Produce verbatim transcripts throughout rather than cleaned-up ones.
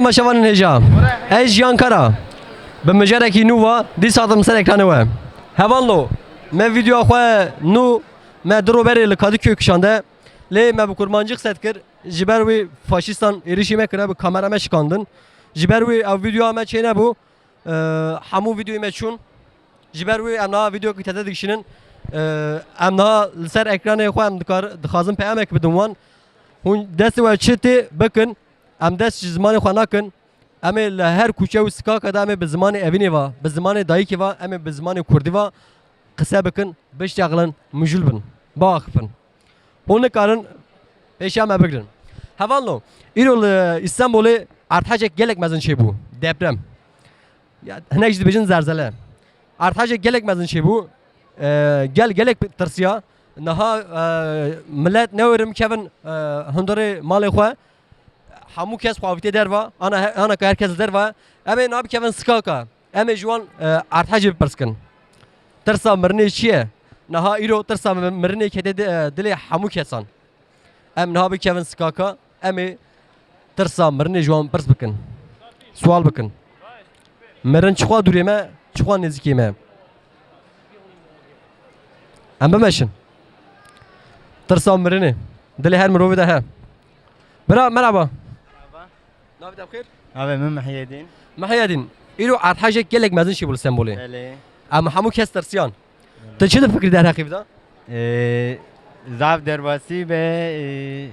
Şevanên hêja. Ez Jiyan Kara. Bi mijarekî nû ve dîsa hatim ser ekranê we. Hevalno, me vîdyoya xwe nû me du roberê li Kadıköy kişande. Lê me bi kurmancî qise dikir. Ji ber wê faşîstan êrişî me kire, bi kamera me şikandin. Ji ber wê ew vîdyoya me çênebû. Eee, hemû vîdyoyê me çûn. Ji ber wê em niha vîdeoyekî tete dikişînin. Eee, em niha li ser ekranê xwe em dikar-, dixwazin peyamek bidin wan. Hûn destê we çi tê bikin, em dest ji zimanê xwe nakin. Em ê li her kûçe û sikaka de em ê bi zimanê evînê ve, bi zimanê dayikê ve, em ê bi zimanê kurdî ve qise bikin, biştexilin, mijûl bin, biaxifin. Hûn nikarin pêşiya me bigirin. Hevalno, îro li Îstanbulê erdhejek gelek mezin çêbû. Deprem. Ya, hinek jî dibêjin zelzele. Erdhejek gelek mezin çêbû. E, gel gelek tirsiya. Niha, e, millet newêrin bikevin, e, hundirê malê xwe. Hemû kes xwe avîtê derva, ana he-, ana ka her kes li derva. Em ê niha bikevin sikaka. Em ê ji wan, e, erdhejê bipirs kin. Tirsa mirinê çi ye? Niha îro tirsa mi-, mirinê kete di-, e, dilê hemû kesan. Em niha bikevin sikaka, em ê tirsa mirinê ji wan pirs bikin. Sual bikin. Mirin çixwa dûrê me, çixwa nêzîkê me. Em bimeşin. Tirsa mirinê dilê her mirovê de he. Bira, merhaba. Merhaba. Navê te bi xêr? Navê min Mihyedîn. Mihyedîn, îro erdhejek gelek mezin çêbû li Stenbolê. Belê. Em hemû kes tirsiyan. Tu çi difikirî derheqê vî de? Ee, zaf derbasî be, ee,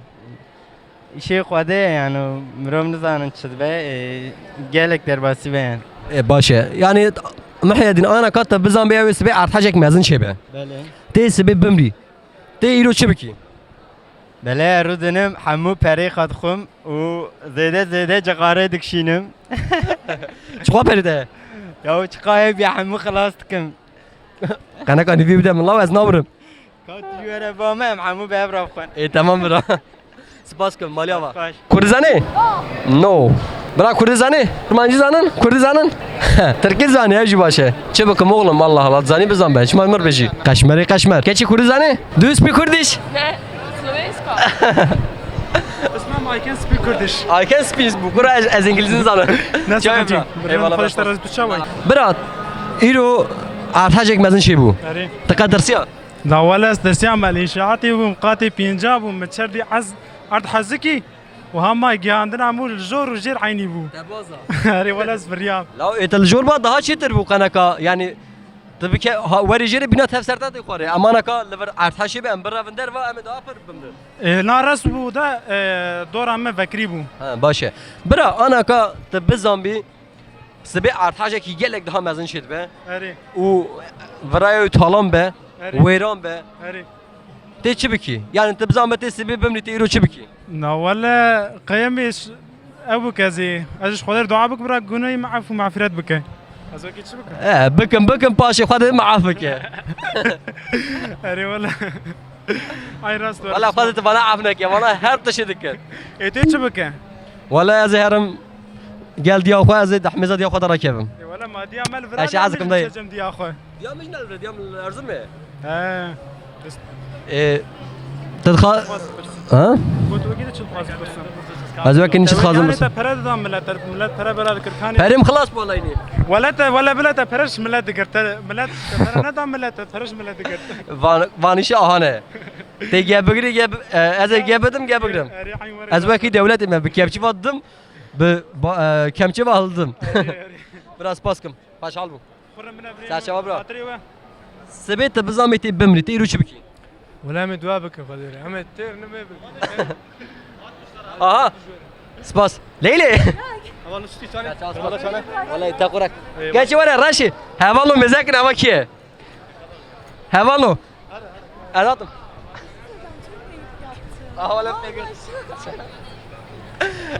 îşê Xwedê ye, yani, mirov nizanin çi dibe, ee, gelek derbasî be, yani. E, baş e. Yani, Mihyedîn, ana ka tu bizanbî ew ê sibê erdhejek mezin çêbe. Belê. Tê sibê bimrî. Tê îro çi bikî? Belê, rûdinim, hemû perê xwe dixwim û zêde zêde cixarê dikişînim. Çiqa perê de? Ya çiqa hêbî hemû xilas dikim. Qeneka nîvî bide min, law ez namirim. Ka tu were ba me, em hemû bi hev re bixwin. Ê, temam bira. Spas kim, maliya va. Baş. Kurdî zanî? No. Bira, Kurdî zanî? Kurmancî zanin? Kurdî zanin? Tirkî zanî, ev jî baş e. Çi bikim oğlum, Allah Allah, zanî bizan be. Çima mir bêjî? Qeşmerê qeşmer. Keçî Kurdî zanî? Do you speak Kurdish? Ne? Slovensko. Ismam, I can speak Kurdish. I can speak bu. Kura ez, ez îngilîzî zanim. Nasıl Çay hocam? Bira. Eyvallah, Xweş bira. Te razî tu çawa yî? Bira, îro erdhejek mezin çêbû. Erê. Ti qet tirsiya? Na wele ez tirsiya me li înşaatê bûm, qatê pênca bûm, min çer dî ez erd hezikî û hema gihandina min li jor û jêr eynî bû. Te baza. Erê wele ez firiyam. Law ê te li jor ba daha çêtir bû qeneka, yani tu bike, ha, werî jêrê bîna tev ser te tê xwarê. Em anaka li vir erdheşê be, em birevin derva, em ê daha pir bimrin. E, na rast bû de, e, dora me vekirî bû. Ha, baş e. Bira, anaka tu bizanbî, Sibê erdhejekî gelek daha mezin çêdibe Erê. Û virayê wî talan be, Erê. Wêran be. Erê. Tê çi bikî? Yani tu bizan be tê sibê bimrî, tê îro çi bikî? Na wele qeyemê ş-, ew bike zî. Ez ji Xwedê dua bik bira gunahê me ef û mexfiret bike. Ez wekî çi bikim? E, bikim, bikim, paşê Xwedê me ef bike. Erê wele. Ay rast wele. Wele Xwedê tu vana ef neke, vana her tiştê dike. Ê tê çi bike? Wele ez ê herim Gel diya xwe, ez ê dehmêza diya xwe de rakevim. E, wele ma diya me li vir. Ez şahezkim dayê. Çeçem diya xwe. Diya min jî ne li vir, diya min li Erzurumê. He. E, tu dixa-, ha? Got wekî de çi dixwazî pirsin? Ez wekî çi dixwazim pirsim? Te pere didan millet, millet pere bela dikir kanê. Perê min xilas bû welaynî. Wele te, wele bila te pere ji millet digir, te millet te pere nedan millet, te pere ji millet digir. Van, vanîşe ahane. Tê gel bigirî, gel bi-, e, ez ê gel bidim, gel bigirim. Erê, eyn were. Ez wekî dewletê me bi kepçî va didim. Bi ba-, e, kemçe ve hildim. Erê, erê. Biraz spas kim. Paşal bû. Xurrin bine birê. Serçava bira. Xatirê we. Sibê te bizanbê tê bimrî, tê îro çi bikî? Wela em ê dua bikin Xwedê re. Em ê têr nimê bin. Aha. Spas. Leylê. Ama nuştî çane. Serçava spas. Wela çane. Wela te qurak. Eyvallah. Gerçi var ya, raşi. Hevalno, mezekin ama kiye? Hevalno. Hayatım. Aha, wala peki.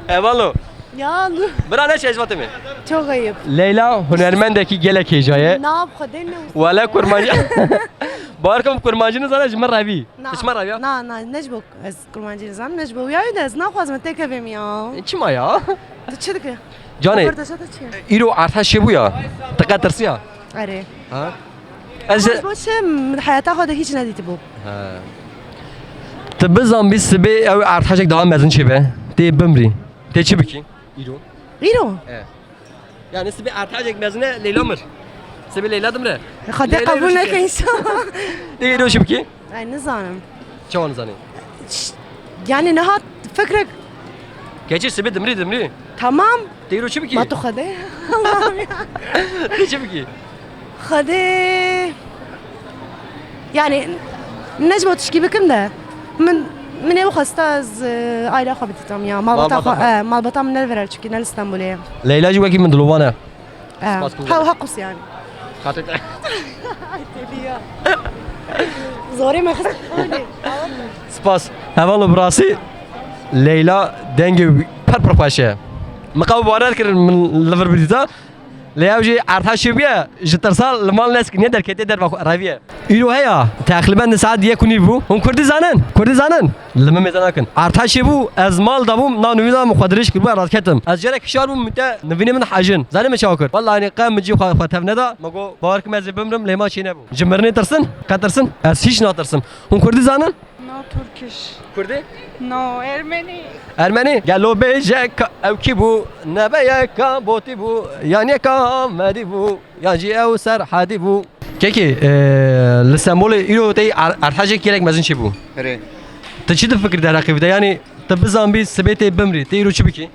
Hevalno. Ya, dur. Bira ne şey, Fatime? Çok ayıp. Leyla hunermendekî gelek hêjaye. Ne yap, Xwedê ne. Wala kurmancî. Barkim kurmancî nizane, ji min revî. Na. Ji min revî ya? Na, na, ne ji bo ez kurmancî nizanim, ne ji bo wî ya de ez naxwazim têkevim ya. E, çima ya? Tu çi dike? Canê, îro erdheşê bû ya. Tu qet tirsiya? Erê. Ha? Ez ji bo çi, min heyata xwe de hîç nedîtibû. Ha. Tu bizanbî sibê ew erdheşek daha mezin çêbe. Tê bimrî. Tê çi bikî? Îro. Îro. E. Yani sibê erdhejek mezin e, Leyla mir. Sibê Leyla dimre. Xwedê Leyla qebûl îro çi neke bike? Înşallah. Dê îro çi bikî? Ay, nizanim. Çawa nizanî? Ş-, yani niha fikrek. Keçî sibê dimrî, dimrî. Tamam. Dê îro çi bikî? Ma tu Xwedê. Allah'ım ya. Dê çi bikî? Xwedê. Yani ne ji bo tişkî bikim de. Min, min ê xwesta ez, e, aile xwe bidîtam ya. Malbata Malbata xwe, xwe. E, malbata min ne li vir e çikî, ne li Stenbolê ye. Leyla jî wekî min dilovan e. E, Spas ku ha, ha qus yani. Xatir. Ay, deli ya. Zorê me xist. Spas. Hevalno, bi rastî Leyla dengê wî pir pir xweş e. Min qew bawer nekirin min li vir bidîta. Lê ew jî erdhej çêbûye, ji tirsa li mal neskiriye, derketiye derve xwe, reviye. Îro heya, teqrîben di saet yek û nîv bû. Hûn kurdî zanin? Kurdî zanin? Li min mêze nakin. Erdhej çêbû, ez mal dabûm, nav nivîna min xwe dirêj kiribû, ez raketim. Ez jê re kişar bûm, min te nivînê min hejin. Zanî min çawa kir? Wallahî, hani qe min cî xwe, xwe tev neda. Me got, bawer kim ez ê bimrim, lê ma çê nebû. Ji mirinê tirsin? Qe tirsin? Ez hîç natirsim. Hûn kurdî zanin? No Turkish. Kurdî? No Ermeni. Ermenî? Gelo bêje ka ew kî bû? Nebe yeka botî bû, yan yeka Amedî bû, yan jî ew Serhedî bû. Kekê, e, li Stenbolê îro tey er-, erdhejek gelek mezin çêbû. Erê. Tu çi difikirî derheqê vî de? Yanî tu bizanbî sibê tê bimrî, tê îro çi bikî?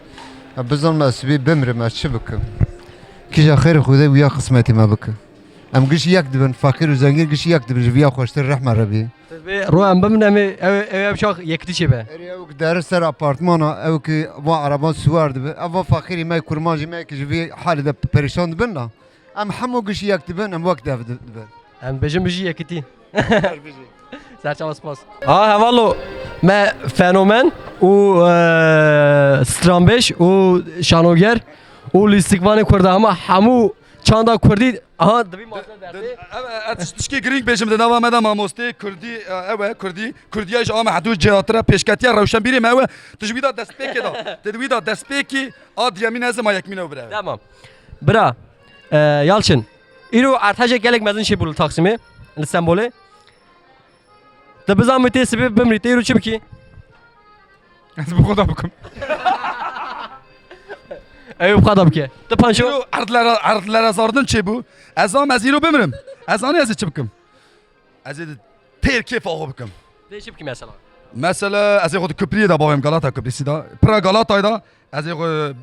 Ya bizanme ez sibê bimrim, ez çi bikim? Kîja xêrê Xwedê wiya qismetê me bike. Em gişî yek dibin, feqîr û zengîn gişî yek dibin, ji viya xweştir rehme Rebî. Divê ro em bimremê, ew, ew, ew çax yekitî çêbe. Erê ew ki derin ser apartmana, ew ki va ereban siwar dibe, ev va feqîrî me, kurmancî me ki ji vî halê de perîşan dibin la. Em hemû gişî yek dibin, em wek dev di-, dibin. Em bêjin bijî yekitî. Ser çava spas. Ha, hevalo, me fenomen û, e, stranbêj û şanoger û lîstikvanê Kurda hema hemû çanda Kurdî, aha, dibî master dersê. Ev, e, e, tiş-, tişkê girîng bêjim di nava me de mamostê Kurdî, e, ew e, Kurdî. Kurdiya ji a me hedû cêhatire pêşketiya rewşenbîrê me ew e. Tu ji wî de destpêkê de. Tu di wî de destpêkî a diyemîn ez ma yekmîn ew bire. Tamam. Bira, e, Yalçin, îro erdhejek gelek mezin çêbû li Taksimê, li Stenbolê. Tu bizanbî tê sibê bimrî, tê îro çi bikî? Ez bi xwe de bikim. Ew bi xwe de bike. Tu Panço? Îro erdlere, erdlere zardin çêbû. Ez zam ez îro bimrim. Ez zanî ez ê çi bikim. Ez ê têr kêfa xwe bikim. Tê çi bikî mesela? Mesela ez ê xwe di Kipriyê de bavêm Galata Kiprîsî de. Pira Galatayê de ez ê xwe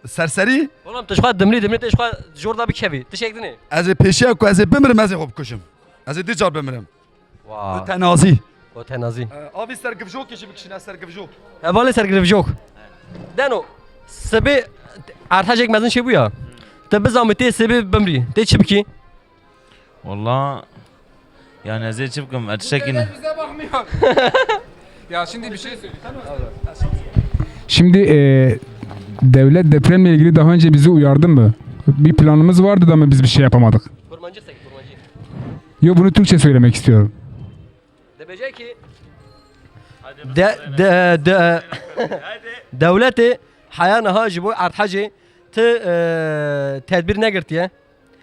serserî. Oğlum tu ji xwe dimrî dimrî tê ji xwe jor de bikevî. Tişek dinê. Ez ê pêşiya ku ez ê bimirim ez ê xwe bikujim. Ez ê du car bimirim. Wa. Ötenazî. Ötenazî. E, avî ser givjokê jî bikişîne, ser givjok. Hevalê ser givjok. Deno, sibê erdhejek mezin çêbû ya. Te bizanbî tê sibê bimrî. Tê çi bikî? Valla, yani ez ê çi bikim? Ez tiştekî ne. Bize bakmıyor. Ya şimdi bir şey söyleyeyim. Şimdi, e, devlet depremle ilgili daha önce bizi uyardı mı? Bir planımız vardı da mı biz bir şey yapamadık? Kurmancı sek, kurmancı. Yo, bunu Türkçe söylemek istiyorum. Dibêje ki de, de, de, dewletê heya niha ji bo erdhejê ti, e, tedbîr negirtiye.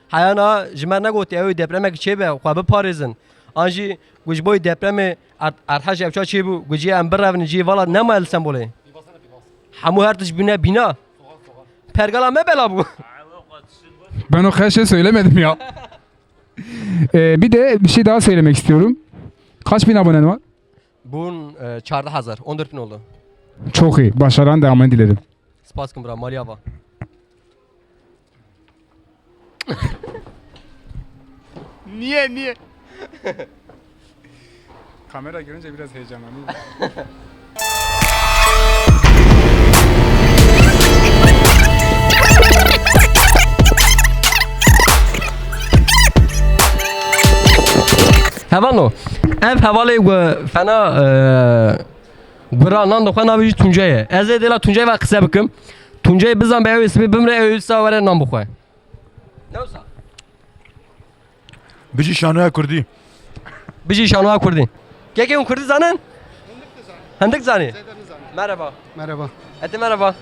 Heya niha ji me negotiye ew ê depremek çêbe, xwe biparêzin. An jî ku ji bo depremê erd-, erdhej ew ça çêbû, ku cihê em birevin cihê vala nemaye li Stenbolê. Hemû her tişt bûne bîna. Pergala me bela bû. Ben o kadar şey söylemedim ya. Ee, bir de bir şey daha söylemek istiyorum. Kaç bin abonen var? Bûn, e, çardeh hezar, on dört bin oldu. Çok iyi. Başarıların devamını dilerim. Spas kim bira, maliya va. Niye, niye? Kamera görünce biraz heyecanlanıyorum. Hevalno, ev hevalê ku fena, e, gura nan dixwe navê jî Tuncay e. Ez ê dêla Tuncay ve qise bikim. Tuncay bizan be ew ê sibê bimre, ew ê wisa were nan bixwe. Ne wisa? Bijî şanoya Kurdî. Bijî şanoya Kurdî. Kekê hûn Kurdî zanin? Hindik zanî? Merhaba. Merhaba. Ete merhaba.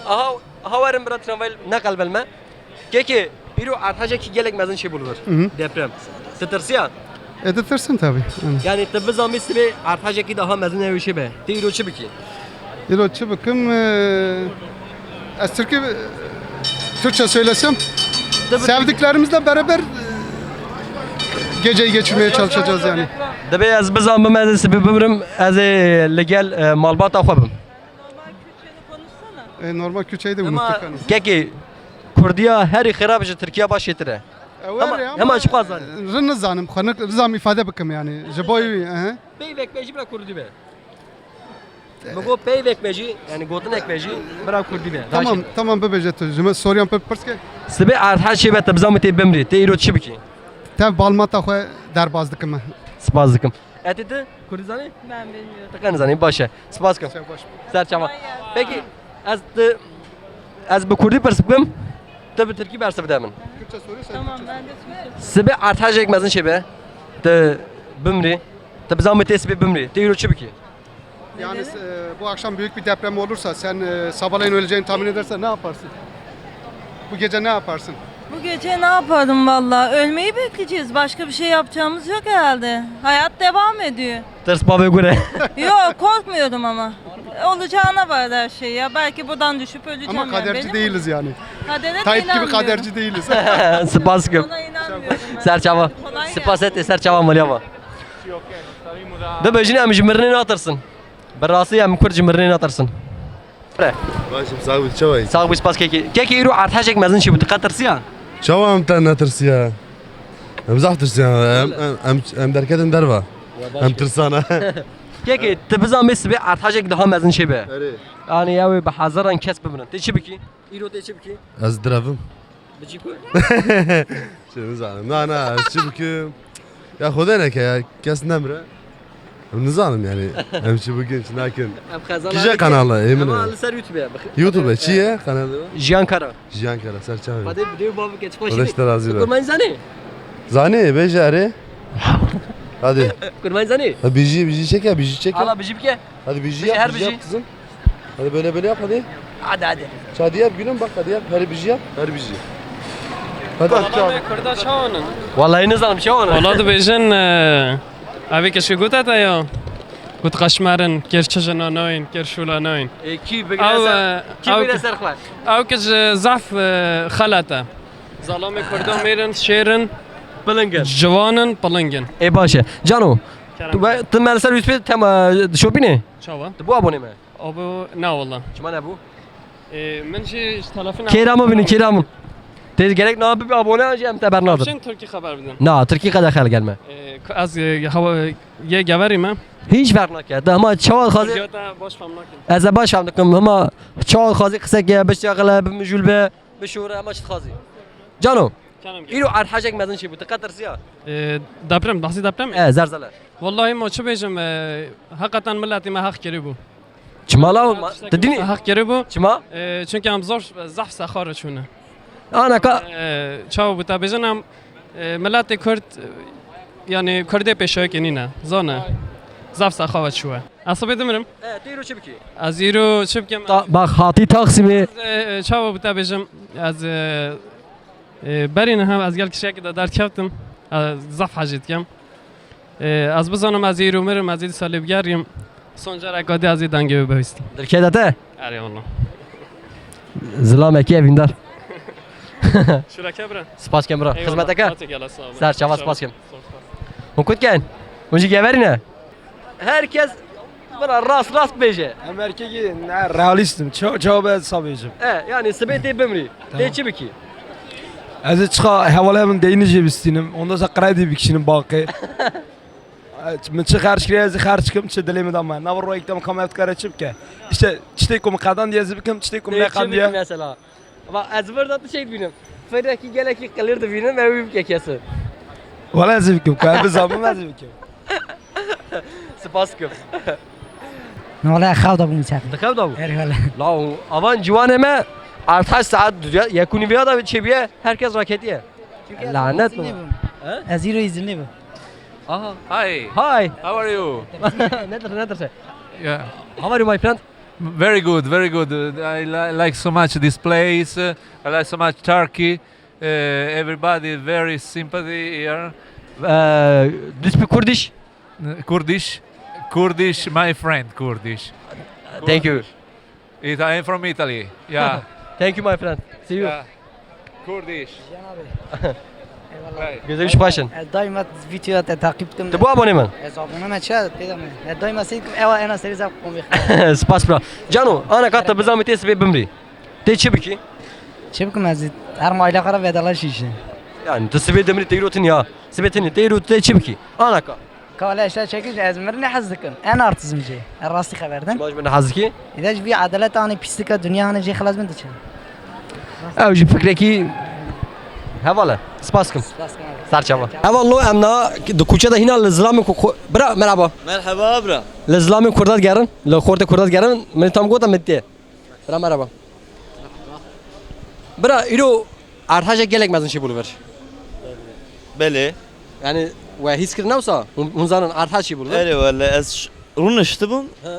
Aha, aha werin bira tramvay neqel belme. Kekê, îro erdhejekî gelek mezin çêbû li vir. Hı hı. Deprem. Tu tirsiya? E, ditirsim tabii. Yani. Yani tu bizanbî sibê erdhejekî daha mezin ew ê çêbe. Tu îro çi bikî? Îro çi bikim? E, ez tirkî, Kürtçe söylesem, sevdiklerimizle beraber e, geceyi geçirmeye çalışacağız yani. Dibê ez bizanbim, ez ê sibê bimrim, ez ê li gel, e, malbata xwe bim. Normal Kürtçeyi de unuttuk hani. Kekê, Kurdiya herî xirab ji Tirkiya baş çêtir e. E, wer Hema, ya, hema ama, çiqas zanî? E, rin nizanim, xwe nik-, nizanim îfade bikim yani. Ji bo wî, ehe. Peyvek be jî bira Kurdî be. Min got peyvek be jî, yani gotinek be jî bira Kurdî be. Tamam, tamam, bibêje tu. Ji me soruyan pir pirs ke. Sibê erdhej çê be, te bizan tê bimrî. Tê îro çi bikî? Tev balmata xwe derbaz dikim. Spas dikim. Etê tu Kurdî zanî? Ben bilmiyorum. Tu qe nizanî, baş e. Spas dikim. Sen baş. Ser çava. Peki, ez tu, ez bi Kurdî pirs bikim, tu bi Tirkî bersiv bide min. Kürtçe soruyorsan Tamam, Kürtçe ben de Türkçe. Sibê erdhejek mezin çê be, tu bimrî. Tu bizan tê sibê bimrî. Tê îro çi bikî? Yani e, bu akşam büyük bir deprem olursa sen e, sabahleyin öleceğini tahmin edersen ne yaparsın? Bu gece ne yaparsın? Bu gece ne yaparım valla? Ölmeyi bekleyeceğiz. Başka bir şey yapacağımız yok herhalde. Hayat devam ediyor. Ters bavê gure. Yok, korkmuyorum ama. Olacağına bağlı her şey ya. Belki buradan düşüp öleceğim Ama yani. Kaderci Benim değiliz yani. Kadere de Tayyip gibi inanmıyorum. Kaderci değiliz. Spas kim? Ona inanmıyorum ben. Ser çava. Kolay gelsin. Spas et, ser çava maliyama. Bibêjin em ji mirinê natirsin. Bi rastî em Kurd ji mirinê natirsin. Başım sağ ol, çavayî. Sağ ol, spas kekê. Kekê îro erdhejek mezin çêbû, tu qet tirsiya? Çawa em te netirsiya? Em zaf tirsiya. Em, em, em, em derketin derva. Em tirsana. Kekê, tu bizan bê sibê erdhejek daha mezin çêbe. Erê. Yani ew ê bi hezaran kes bimirin. Tê çi bikî? Îro tê çi bikî? Ez direvim. Biçî ku? Şey nizanim. Na, na, ez çi bikim? Ya Xwedê neke ya, kes nemire. Em nizanim yani. Em çi bikin, çi nakin. Em xezala Kije bikin. Kanala, ê min Ama e. Li ser YouTube ye. Bix- YouTube e, çi ye kanalı? Jiyan Kara. Jiyan Kara, ser çavê. Hadi bir de bak, geç Xwedê işte razı be. Kurmancî zanî? Zanî, bêje erê. Hadi. Kurmancî zanî? Ha, bijî, bijî çek ya, bijî çek ya. Ala bijî bike. Hadi bijî Bijî yap, her bijî bijî. Yap kızım. Hadi böyle böyle yap hadi. Hadi hadi. Hadi yap gülüm bak hadi yap. Her bijî yap. Her bijî. Hadi. Salamê Kurda çawan in? Vallahi nizanim çawan in. Wala dibêjin, e, evê kişkî gote te ya. Got qeşmer in, kêr çijina nayên, kêr şûla nayên. E, kî bigire Ew, ser, e, kî ew bigire ki- ser xwe? Ew ki ji zaf, e, xelet e. Zalamê Kurda mêr in, şêr in, Piling in. Ciwan in, piling in. Ê baş e. Cano, Kerem. Tu be-, tu me li ser YouTube tema dişopînê? Çawa? Tu bû abone me? Abo, na wala. Çima nebû? Ê, min jî ji telefona Kêra min bînin, kêra min. Tê gerek na bibe abone an jî em te bernadin. Çin Tirkî xeber bidin. Na, Tirkî qedexe li gel me. Ê, ku ez, e, hewa, yê geverî me. Hiç ferq nake. De hema çawa xazê Kurdiyata baş fam nakin. Ez e baş fam dikim. Hema çawa xazê qiseke, biştya qile, bimijûl be, bişûre, hema çi xazê. Cano. Kerem gel. Îro erdhejek mezin çêbû, tu qet tirsiya? Ee, deprem, bahsî deprem mi? E, zelzele. Wallahî ma çi bêjim, e, heqeten miletî me heq kirî bû. Çima la, ma, tu dînî? Heq kirî bû. Çima? E, çünkü em zor, zaf sexar çûne. Anaka. E, çawa bû te bêjin em, e, miletê Kurd, e, yani Kurdê pêşoyekê nîne. Zane. Zaf sexawe çûwe. Ez sibê dimirim. E, tu îro çi bikî? Ez îro çi bikim? Ta-, bak, hatî Taksimê. Ez, e, çawa bû te bêjim? Ez, e, Ê, berî niha ez gel kişiyekî de derkeftim. Ez zaf hecî dikim. Ê, ez bizanim ez ê îro mirim, ez ê dîsa lê bigeriyim. Son careka dî ez ê dengê wê bihîstim. Dirkê de te? Erê wala. Zilamekî evîndar. Şireke bira. Spas kem bira. Eyvallah. Xizmeteke? Hadi gel, sağ ol. Ser çava spas kem. Sağ ol, sağ ol. Hûn kut ken? Hûn jî geverî ne? Herkes bana rast rast bêje. Em erkekî ne realîst in. Ça-, çawa be ez sa bêjim. E, yani sibê tê bimrî. Tamam. Tê çi bikî? Ez ê çiqa hevalê min deynî jê bistînim. Ondan sonra kredî bikişînim bankê. E, min çi xerc kiriye ez ê xerc kim, çi dilê min da me. Nava royek dem kam ev dikare çi bike? İşte çitê ku min qedan diye ez ê bikim, çitê ku min neqan diye. Mesela. Bak, ez vir de tu şey dibînim. Firekî gelekî qilir dibînim, ew wî bike kesin. Wala ez ê bikim, ku ez bizanbim ez ê bikim. Spas kim. Wala xew da bûm çax. Di xew da bû? Erê wala. La o, avan ciwanê me, erdheşt saet duya, yekûnî vêya da çêbiye, herkes raketiye. Lanet mi? He? Ez îro îzinlî bûm. Aha. Hi. Hi. How are you? Nedir, nedir sen? Yeah. How are you, my friend? Very good, very good. Uh, I li-, like so much this place. Uh, I like so much Turkey. Uh, everybody very sympathy here. Uh, do you speak Kurdish? Uh, Kurdish? Kurdish, my friend, Kurdish. Thank you. It, I am from Italy. Yeah. Thank you, my friend. See you. Yeah. Kurdish. Eyvallah. Gözlemiş başın. Ez daima videoya te takip ettim. De bu abone mi? Ez abone me çe dedim. Ez daima seyir ewa ena seri zap komik. Spas bra. Cano, ana katta bizamê tê sibê bimrî. Tê çi bikî? Çi bikim ez? Her maile xara vedalaş işi. Yani tu sibê dimrî teyrotin ya. Sibê tini teyrotin tê çi bikî? Ana ka. Kale işte çekiş ez mir ne haz dikim. En artizm jê. En rastî xeberden. Baş bin hazki. İde ji bir adalet ani pislika dünya hani jê xelas bin diçin. Ew jî fikrekî heval e. Spas kim. Serçava. Heval lo em na di kuçe de hîna li zilamê ku xwe-, bira merhaba. Merhaba bira. Li zilamê kurda digerin, li xortê kurda digerin, min tam gota min tê. Bira merhaba. Bira îro erdhejek gelek mezin çêbû li vir. Belê. Yani we hîs kirin wisa? Hûn, hûn zanin erdhej çêbû li vir? Erê wele ez ş- rûniştibûm. He.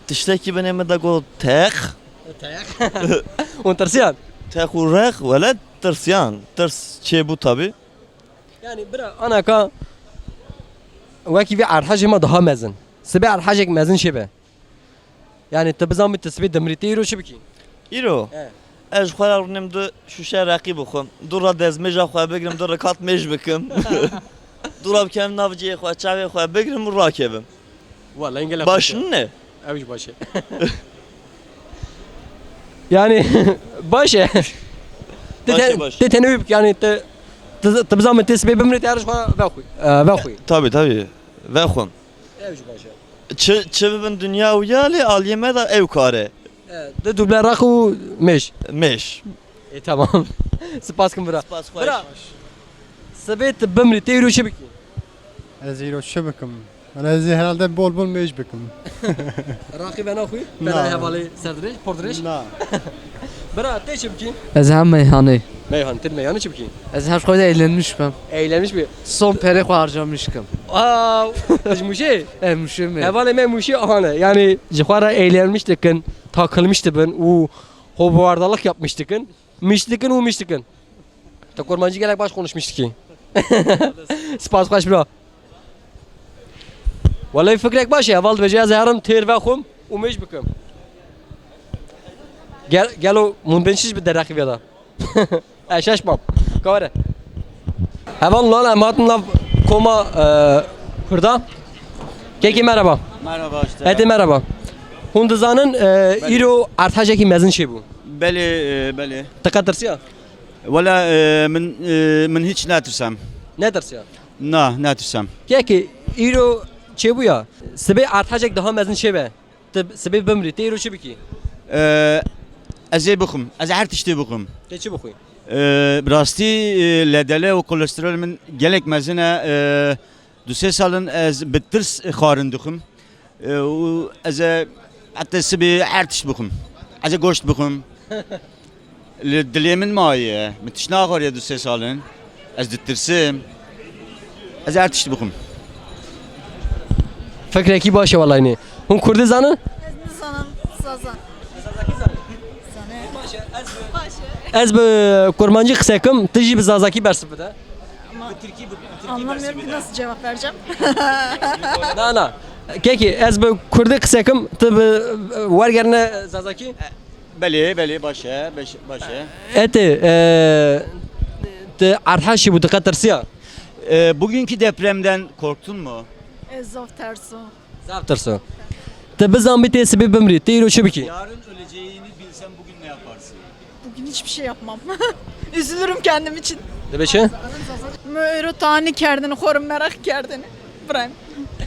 Tiştekî binê min de got tex. Hûn tirsiyan? Tex û rex wele tirsiyan. Tirs çêbû tabî. Yani bira anaka wekî vê erdhejê me daha mezin. Sibê erdhejek mezin çêbe. Yani tu bizanbî tu sibê dimrî tê îro çi bikî? Îro. He. Ez ji xwe re rûnim du şûşe reqî bixwim. Du re dezmêja xwe bigrim, du rikat mêj bikim. Du re bikem nav cihê xwe, çavê xwe bigrim û rakevim. Wala engel Baş nîne? Ew jî baş e. Yani baş e. Baş e, baş. Te tenê wî bikî yani te te bizanbî te sibê bimrî te her ji xwe vexwî. E, vexwî. Tabii tabii. Vexwim. Ew jî baş e. Çi, çi bibin dinya û ya lê aliyê me de ew kar e. E, du duble raq û mêj. Mêj. E tamam. Spas kim bira. Spas xweş. Bira. Sibê tu bimrî tê îro çi bikî? Ez îro çi bikim? Ez ê herhalde bol bol mêj bikim. Raqî venaxwî? Na. Tenayê hevalê serdirêj, pordirêj? Na. Bira tê çi bikî? Ez hem meyhanê. Meyhan, tu meyhanê çi bikî? Ez her xwe de eğlenmiş bim. Eğlenmiş bi. Son perê xwe harcamış kim. Aa, tu ji Mûşê? E, Mûşê mi? Hevalê me Mûşê ahane. Yani ji xwe re eğlenmiş dikin, takılmış dibin û hovardalık yapmış dikin. Miş dikin û miş dikin. Te kurmancî gelek baş konuşmuş dikî. Spas xweş bira. Wele fikrek baş e. Heval dibêje ez herim têr vexwim û mêj bikim. Gel, gelo hûn bên çi ji bi derexî vê de. E, şaş mam. Ka were. Heval lan em hatin nav koma, e, Kurda. Kekî merhaba. Merhaba işte. Hetê merhaba. Hûn dizanin, e, îro erdhejekî mezin çêbû. Belê, e, belê. Te qet tirsiya? Wela, e, min, e, min hiç netirsem. Netirsiya? Na, netirsem. Kekî îro çêbûya. Sibê erdhejek daha mezin çêbe. Tu sibê bimrî. Tê îro çi bikî? E, ez ê bixwim. Ez her tiştê bixwim. Tê çi bixwî? E, bi rastî, e, ledele û kolesterol min gelek mezin e. E, du sê salin ez bi tirs xwarin dixwim. E, û ez ê heta sibê her tişt bixwim. Ez ê goşt bixwim. Li dilê min maye. Min tişt naxwariye du sê salin. Ez ditirsim. Ez ê her tişt bixwim. Fikrekî baş e welaynê. Hûn kurdî zanin? Ez nizanim Zaza. Ez bi kurmancî qise kim, tu jî bi zazakî bersiv bide. Anlamıyorum ki nasıl cevap vereceğim. Na, na. Kekî, ez bi kurdî qise kim, tu bi wergerine zazakî? Belê, belê, baş e, beş- baş e. Etê, e, tu erdhej çêbû, tu qet tirsiya? E, bugünkü depremden korktun mu? Ez zaf terso. Zaf tirso. Tu bizanbî tê sibê bimrî, tê îro çi bikî? Yarın öleceğini bilsen bugün ne yaparsın? Bugün hiçbir şey yapmam. Üzülürüm kendim için. Dibê çi? Min îro tanî kerdin, xwe re meraq kerdin. Birayim.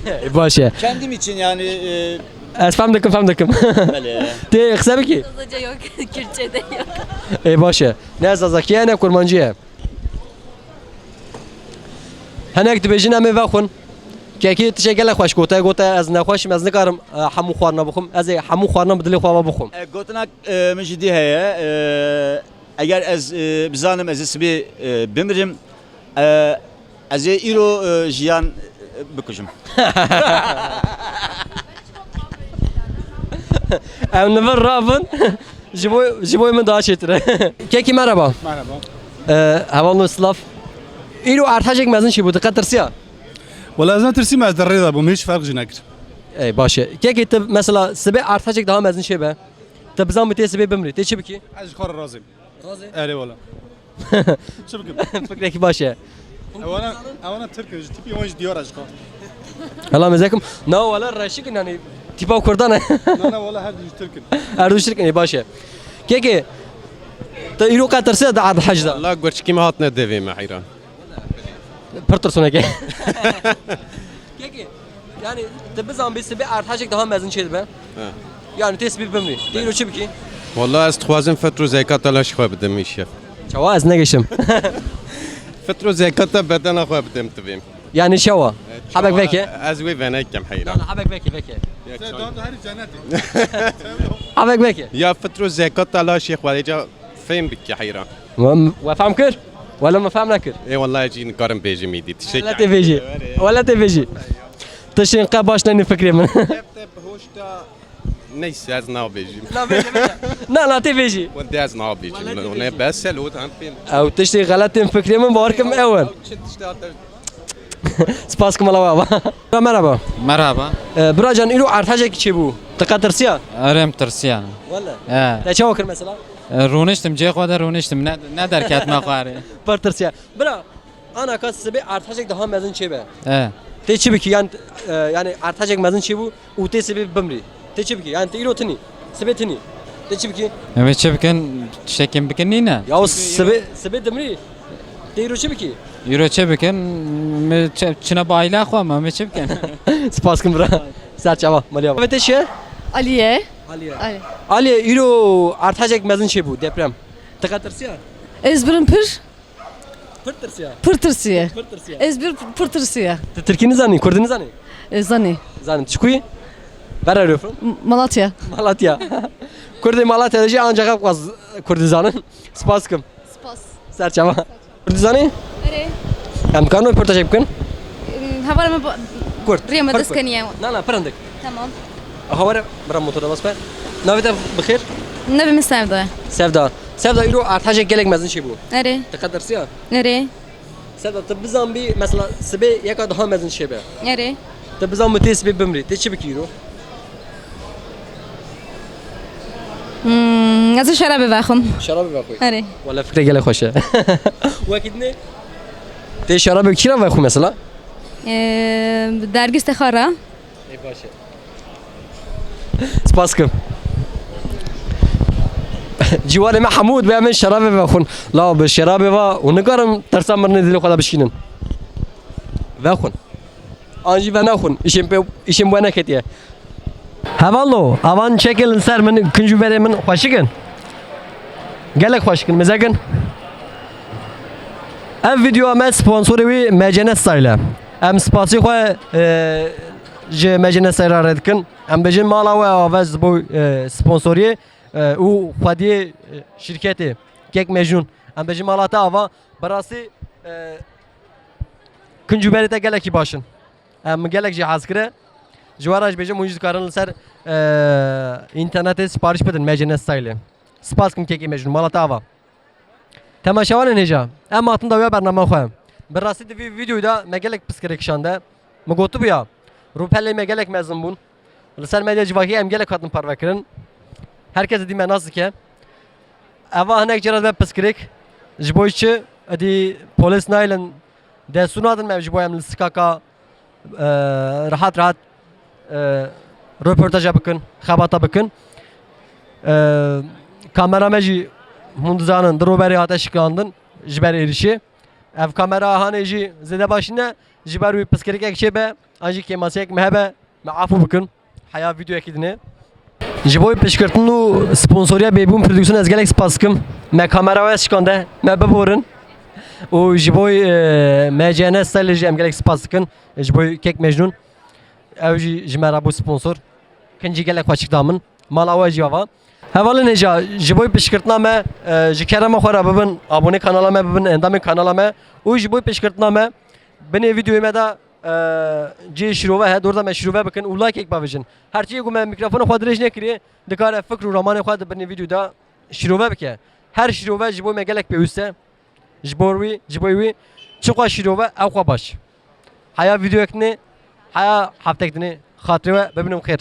E, baş e. Kendim için yani, e, Ez fem dikim, fem dikim. Belê. Tê qise bikî? Zazaca yok, Kürtçe de yok. Ê baş e. Ne zazakî ye ne kurmancî ye. Hinek dibêjin em ê vexwin. Kekî tiştek gelek xweş gote, gote ez nexweş im, ez nikarim, e, hemû xwarina bixwim. Ez ê hemû xwarina bi dilê xwe ve bixwim. E, gotinek, e, min jî dî heye. E, eger ez, e, bizanim ez ê sibê, e, bimirim, e, ez ê îro, e, jiyan, e, bikujim. Em li vir rabin. Ji bo, ji bo min daha çêtir e. Kekî merhaba. Merhaba. E, hevalno silav. Îro erdhejek mezin çêbû, tu qet tirsiya? Wala ez netirsîm, ez di rê de bûm, hiç ferq jî nekir. Ey, baş e. Kekî tu mesela sibê erdhejek daha mezin çêbe. Tu bizanbî tê sibê bimrî. Tê çi bikî? Ez ji xwe re razîm. Razî? Erê wala. Çi bikim? Fikrekî baş e. Ewana, ewana Tirk in, ji tipî wan ji diyar e ji xwe. Ela mezekim. Na wala reşik in, yani tipa Kurdan e. Na, na, wala her du ji Tirk in. Her du ji Tirk in, baş e. Kekê, te îro qet tirsiya di erd hec de? Wala gurçikî me hatine devê me heyran. Pir tirsoneke. Kekê, yani te bizan bî sibê erdhejek daha mezin çê dibe. He. Yani tê sibê bimrî. Tê îro çi bikî? Wala ez dixwazim fitr û zekata laşê xwe bidim îşev. Çawa ez negeştim. Fitr û zekata bedena xwe bidim divêm. Yani çawa? Hebek veke? Ez wê venekem heyran. Hebek veke, veke. Te dad her cenetê. Hebek veke. Ya fitr û zekata laşê xwe lêca fêm bike heyran. We, we fam kir? Wala me fam nekir. Ê, wallahî cî nikarim bêjim îdî. Tiştek Wala tê bêjî. Wala tê bêjî. Tiştên qe baş neyne fikrê min. Tep tep hoşta. Neyse, ez nabêjim. Na, bêje, bêje. Na, na, tê bêjî. Wala ez nabêjim. Wala tê bêjî. Ne bes el o tam pên. Ew tiştê xelet tên fikrê min, bawer kim ew in. Ew çi tiştê hate? Spas kim ala wa. Merhaba. Merhaba. Ee, bira can, îro erdhejek çêbû. Te qet tirsiya? Erê, em tirsiyan. Wala. He. Te çawa kir mesela? E, rûniştim, cê xwe de rûniştim. Ne, ne derketme xwarê. Pir tirsiya. Bira, ana ka sibê erdhejek daha mezin çêbe. He. Tê çi bikî? Yan, e, yani erdhejek mezin çêbû û tê sibê bimrî. Tê çi bikî? Yani tê îro tinî. Sibê tinî. Tê çi bikî? Em ê çi bikin? Tiştekên bikin nîne. Ya o sibê, sibê dimrî. Tê îro çi bikî? Îro çi bikin? Me çi-, çine bi aîla xwe me, me çi bikin? Spas kim bira. Ser çava, maliya. Ve te çi ye? Aliye. Aliye. Aliye. Aliye, îro erdhejek mezin çêbû, deprem. Te qet tirsiya? Ez birim pir. Pir tirsiya. Pir tirsiye. Pir tirsiya. Ez bir pir tirsiye. Tu tirkî nizanî, kurdî nizanî? E, zanî. Zanî. Tu ji ku yî? Where are you from? M-, Malatya. Malatya. Kurdê Malatya de jî ancak ev qas kurdî zanin. Spas kim. Spas. Ser çava. Kurdî zanî? Erê. Em karin röportajê bikin? Em, hevala me ba-, Kurt. Rêya me Kurt, dest Kurt. Keniye. Na, na, pir hindik. Tamam. Aha, were, bira motor de bas be. Navê te bi xêr? Navê min Sevda ye. Sevda. Sevda, îro erdhejek gelek mezin çêbû. Erê. Te qet tirsiya? Erê. Sevda, tu bizan bî, mesela, sibê yeka daha mezin çêbe. Erê. Tu bizan bî tê sibê bimrî. Tê çi bikî îro? Hmm, ez ê şerabê vexwim. Şerabê vexwî? Erê. Wala fikre gelek xweş e. Wekî dinê? Tê şerabê kî re vexwî mesela? Ee, dergîstê xwe re. Ê baş e. Spas kim. Ciwarê me hemû dibe em ê şerabê vexwin. La bi şerabê va û nikarin tersa mirinê dilê xwe de bişînin. Vexwin. An jî venexwin. Îşên pê, îşên we neketiye. Hevalno, avan çekê li ser min, kinc û berê min xweşik in. Gelek xweşik in, mizek in. Ev vîdyoya me sponsorê wî M C N Style e. Em spasî xwe, e, ji M C N Style re dikin. Em bêjin mala we avêt ji bo, e, sponsoriyê, e, û xwediyê, e, şîrketê Kek Mecnûn. Em bêjin mala te ava. Bi rastî, e, kinc û berê te gelekî baş in. Em gelek jî hez kire. Ji we re jî bêjim, hûn jî dikarin li ser, e, înternetê sipariş bidin, M C N Style. Spas kim Kekê Mecnûn, mala te ava. Temaşevanên hêja, em hatin dawiya bernama xwe. Bi rastî di vî vîdyoyê de me gelek piskirê kişande. Min gotibû ya, rûpelê me gelek mezin bûn. Li ser medya civakî em gelek hatin parvekirin. Her kes êdî me nas dike. Eva hinek cara dibe piskirik. Ji bo çi? Êdî polîs nayêlin, destûr nadin me ji bo em li sikaka, e, rehat rehat, e, röportaja bikin, xebata bikin. E, kamera me jî hûn dizanin, di roberê hate şikandin ji ber êrişê. Ev kamera hanê jî zêde baş nîne, ji ber wî piskirikek çêbe, an jî kêmasiyek me hebe, me afû bikin. Heya vîdyoyekî dinê. Ji bo piştgirtin û sponsoriya Bêbûn Prodüksiyon ez gelek spas dikim. Me kamera we şikande, me biborin. Û ji bo, e, M C N Style jî em gelek spas dikin. Ji bo Kek Mecnûn. Ew jî ji me re bû sponsor. Kincî gelek xweşik da min. Mala we jî ava. Hevalên hêja, ji bo piştgirtina me, e, ji kerema xwe re bibin, abonê kanala me bibin, endamên kanala me. Û ji bo piştgirtina me, binê vîdyoyê me de, e, cihê şîrove heye, dor de me şîrove bikin û likeek bavêjin. Her çiyê ku me mîkrofona xwe dirêj nekiriye, dikare fikr û ramanê xwe di binê vîdyoyê de şîrove bike. Her şîrove ji bo me gelek pêwîst e. Ji bo wî, ji bo wî, çi xwe şîrove, ew xwe baş. Heya vîdyoyek dinê, heya heftek dinê, xatirê we, bibînin xêr.